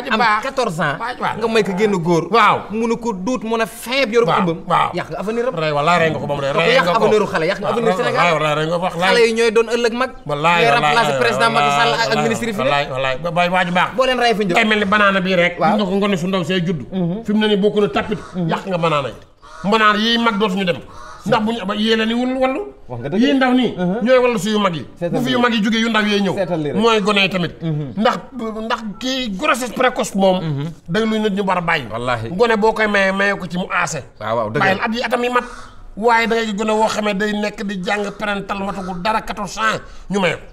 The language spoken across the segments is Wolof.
am 14 ans nga may ko génn góor waaw mun a ko duut mun a feeb yorum ëmbam yàq nga avenir am rey nga ko ba mu rey yàq avenir xale yàq nga avenir Sénégal xale yi ñooy doon ëllëg mag ñooy remplacer président Macky Sall ak ministre yi fi wallaay bay waaju baax boo leen rey fa njëkk day mel ni banaana bii rek nga ko ngone su ndaw see judd fi mu ne nii bokk na tapit yàq nga banaana yi banaana yi mag dootuñu dem ndax bu ñu yée la ni wallu yii ndaw nii ñooy wallu si yu mag yi bu fi yu mag yi jógee yu ndaw yee ñëw mooy gone yi tamit ndax kii grossesse précoce moom day lu nit ñu war a bàyyi wallaahi gone boo koy maye ko ci mu aase bàyyil at yi atam yi mat waaye da ngay gone woo xamee day nekk di jàng parental watagul dara 14 ans ñu maye ko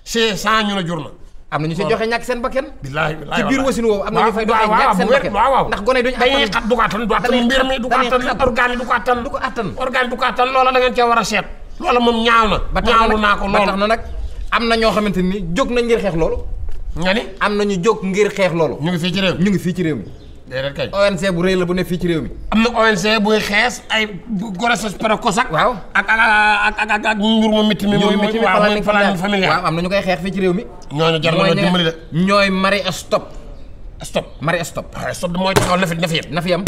6 ans ñu ne jur na am na ñu si joxe ñàkk seen bakkan billaahi ci biir wasin woowu am na ñu fay doxe ñàkk seen bakkan ndax gone duñu dañuy xat du ko attan mbir mi du ko attan organe yi du ko attan loola da ngeen cee war a seet loola moom ñaaw na ñaawlu naa ko loolu ba tax na nag am na ñoo xamante ni jóg nañ ngir xeex loolu nga ni am na ñu jóg ngir xeex loolu ñu ngi fii ci réew mi ñu ngi fii ci réew mi déedéet kay ONC bu rëy la bu ne fii ci réew mi am na ONC buy xees ay grossesse précoce waaw ak njur mu métti mi planning familial waaw am na ñu koy xeex fii ci réew mi ñooñu jar na dimbali de ñooy mari stop mari stop mooy taxaw na fi yem na fi yem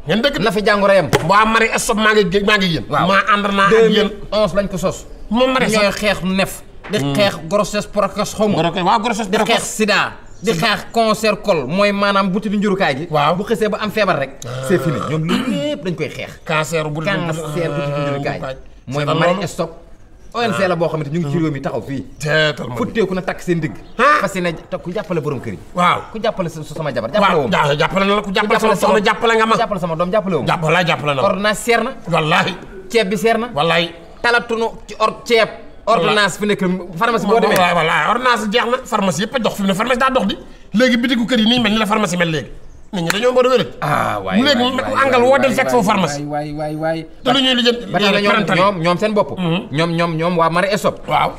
ngeen dëgg na fi jàngoro yem waa mari stop maa ngi yéen maa ànd naa ak yéen 2011 lañ ko sos moom mari ñooy xeex nef di xeex grossesse précoce xaw ma waaw grossesse di xeex sida di xeex cancer col mooy maanaam buti di njurukaay gi waaw bu xësee ba am feebar rek c'est fini ñoom lu lépp dañ koy xeex cancer buti di njurukaay mooy mari stop ONC la boo xamante ñu ngi ci réew mi taxaw fii futteeku na takk seen digg fas yéene ku jàppale borom kër yi waaw ku jàppale sama jabar jàppale woo jàppale na la ku jàppale sama soxna jàppale nga ma jàppale sama doom jàppale woo jàppale na ordonnance seer na wallaahi ceeb bi seer na wallaahi talatunu ci ceeb ordonnance fi nekk pharmacie boo demee wallaahi ordonnance jeex na pharmacie yëpp a dox fi mu ne pharmacie daa dox di léegi bitigu kër yi nii mel ni la pharmacie mel léegi nit ñi dañoo mën a wér waay léegi angal woo del fekk foofu pharmacie waay te lu ñuy lijjanti ñoom seen bopp ñoom waa mari stop waaw